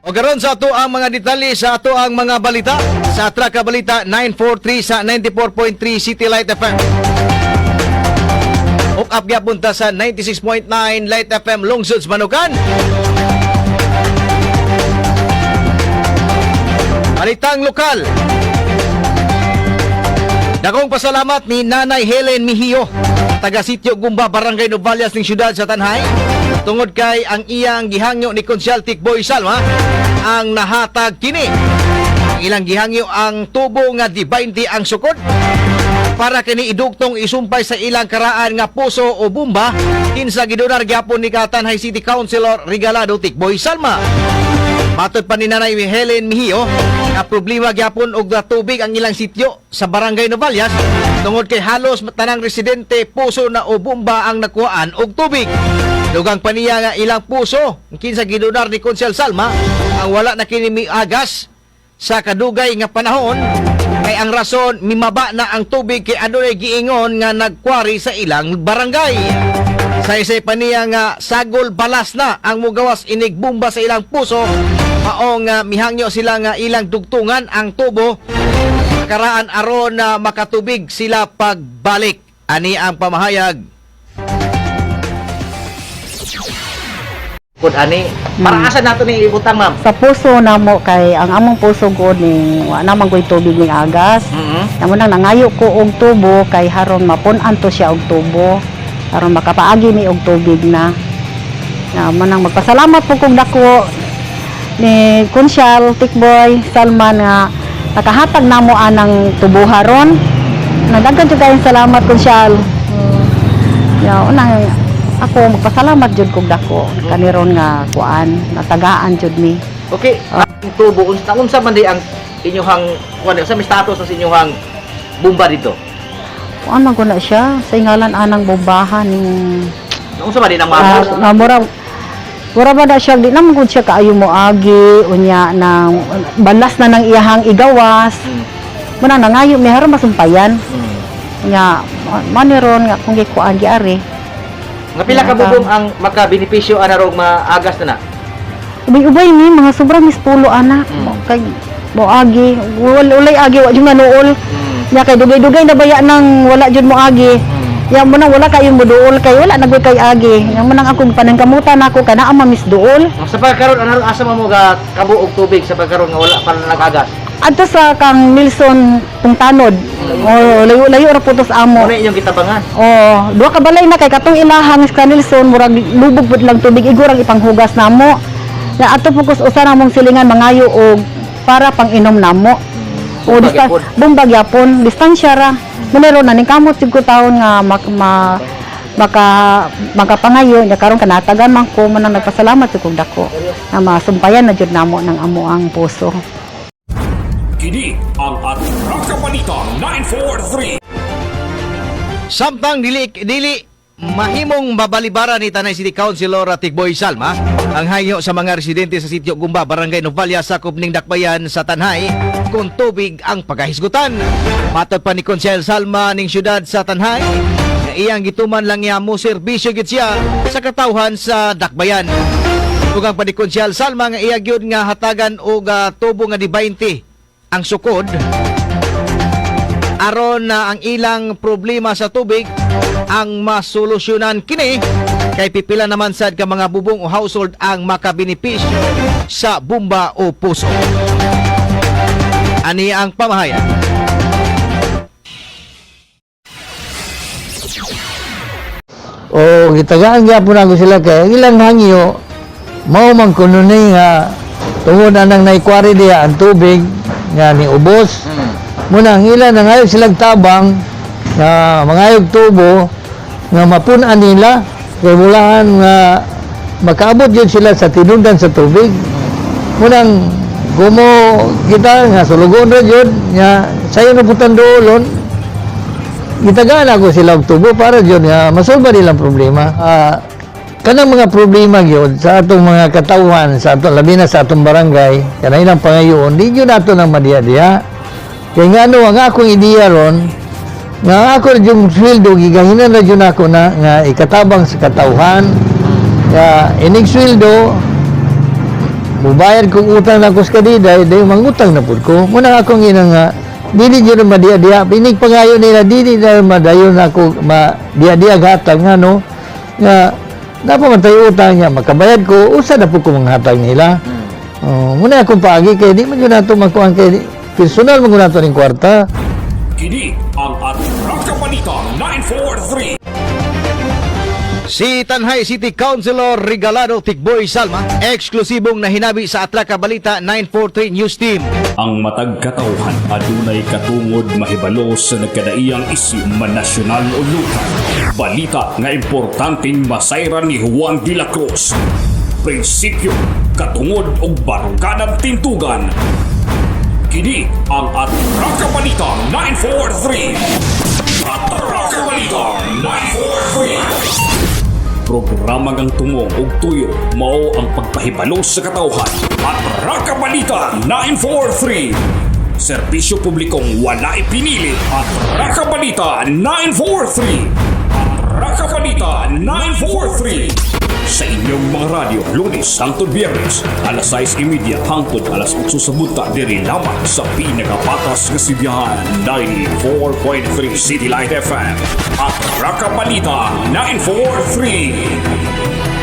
O karon sa ato ang mga detalye sa ato ang mga balita sa Traka Balita 943 sa 94.3 City Light FM. Hook up gyapon ta sa 96.9 Light FM Lungsod sa Manukan. Balitang lokal. Dakong pasalamat ni Nanay Helen Mihio, taga Sitio Gumba, Barangay Novalias ning siyudad sa Tanhay, tungod kay ang iyang gihangyo ni Konsyal Tikboy Salma ang nahatag kini. Ang ilang gihangyo ang tubo nga di 20 ang sukod para kini idugtong isumpay sa ilang karaan nga puso o bomba kinsa gidonar gyapon ni Tanhay City Councilor Regalado Tikboy Salma. Matod pa ni Nanay Helen Mihio nga problema gyapon og tubig ang ilang sityo sa Barangay Novalias tungod kay halos tanang residente puso na o bomba ang nakuhaan og tubig. Dugang pa niya nga ilang puso kinsa gidonar ni Konsel Salma ang wala na kini miagas sa kadugay nga panahon kay ang rason mimaba na ang tubig kay adunay giingon nga nagkwari sa ilang barangay. Saysay pa niya nga sagol balas na ang mugawas inig bomba sa ilang puso, maong mihangyo sila nga ilang dugtungan ang tubo karaan aron na makatubig sila pagbalik. Ani ang pamahayag. Kung ani, para asa nato ni ibutang, ma'am? Sa puso namo kay ang among puso gud ning wa naman ko'y tubig ning agas. Namo nang nangayo ko og tubo kay haron mapun-an to siya og tubo. Aron makapaagi mi og tubig na. Na mo nang magpasalamat po kog dako ni Kunsyal Tikboy Salman nga nakahatag namo anang tubo haron. Nagdaghan jud kayong salamat, Kunsyal. Ya, unang ako magpasalamat jud kog dako kaniron nga kuan natagaan jud mi. Okay, ang tubo unsa unsa man di ang inyuhang kuan, unsa may status sa inyuhang bomba dito? Kuan man ko na siya sa ingalan anang bombahan ning Unsa man di nang mga nga mura mura ba na siya, di naman gud siya kaayo mo agi unya nang balas na nang iyahang igawas. Muna nangayo mi haron masumpayan. Nya maniron nga kung gikuan giari. Nga pila ka bubong ang makabenepisyo ana rog maagas na na? Ubay-ubay ni mga sobrang mispulo anak. Kay mo agi ulay agi wa jud manuol. Nya kay dugay-dugay na baya nang wala jud mo agi. Ya mo nang wala kayo mo duol kay wala na gud kay agi. Ya mo nang akong panangkamutan ako kana ang mamis duol. Sa pagkaron ana asa man mo ga kabo og tubig sa pagkaron nga wala pa na nag-agas? Adto sa kang Nelson Pungtanod. O layo-layo ra po to sa amo. Muna inyong gitabangan. O duha ka balay na kay katong ilahang sa Nelson murag lubog pud lang tubig igurang ipanghugas namo. Na ato po kus usa namong silingan mangayo og para pang-inom namo. O Bumbag distan gyapon. Bumbag yapon, distansya ra. Munero na ning kamot jud ko taon nga mak, ma, maka makapangayo nya karon kanatagan man ko man ang nagpasalamat jud kog dako na masumpayan na jud namo ng amo ang puso. Kini ang Atraka Balita 943. Samtang dili dili mahimong mabalibara ni Tanay City Councilor Tikboy Salma ang hangyo sa mga residente sa sitio Gumba, Barangay Novalia, sakop ning Dakbayan sa Tanhay kung tubig ang pagkahisgutan. Matod pa ni Konsehal Salma ning syudad sa Tanhay nga iyang gituman lang niya mo serbisyo gid siya sa katawhan sa Dakbayan. Dugang pa ni Konsehal Salma nga iya gyud nga hatagan og tubo nga di 20 ang sukod aron na ang ilang problema sa tubig ang masolusyonan kini kay pipila naman sad ka mga bubong o household ang makabenepisyo sa bomba o puso. Ani ang pamahayag. O gitagaan gyapon ako sila kay ang ilang hangyo mao man kuno ni nga tungod anang naikwari diha ang tubig nga niubos. Muna ang ila nangayo silang tabang nga mangayog tubo nga mapun-an nila kay mulahan nga makaabot yun sila sa tinundan sa tubig. Munang gumo kita nga sulugon ra jud nga sayo na putan doolon, gitagaan ako sila og tubo para jud nga masolba nilang problema. Kanang mga problema gyud sa atong mga katawhan sa atong, labi na sa atong barangay, kanang ilang pangayoon di gyud nato nang madiha-diha kay ngano ang akong ideya ron nga ang ako ra yung sweldo gigahinan ra jud ako na nga ikatabang sa katawhan nga inig sweldo. Mubayad kong utang na ko sa kadiday, dayon mangutang na pud ko. Muna akong ina nga dili jud madiya-diya. Pinig pangayo nila, dili na madayon ako ma diya-diya gatag, nga no nga napa man tayo utang niya, makabayad ko, usa na pud ko manghatag nila. Oh, muna akong paagi kay di man jud nato makuan kay personal man gud nato ning kwarta. Kini ang Atraka Balita 943. Si Tanjay City Councilor Regalado Tikboy Salma, eksklusibong nahinabi sa Atraka Balita 943 News Team. Ang matag katawhan adunay katungod mahibalo sa nagkadaiyang isyu, man nasyonal o lokal. Balita nga importanteng masayran ni Juan de la Cruz. Prinsipyo, katungod og barukadang tintugan. Kini ang Atraka Balita 943. Atraka Balita 943. Programa ngang tumong ug tuyo mao ang pagpahibalo sa katawhan. Atraka Balita 943. Serbisyo publikong wala ipinili. Atraka Balita 943. Atraka Balita 943. Sa inyong mga radyo, Lunes hangtod Biyernes, alas 6:30 hangtod alas 8 sa buntag, diri lamang sa pinakapatas nga sibihan, 94.3 City Light FM. Atraka Balita 943.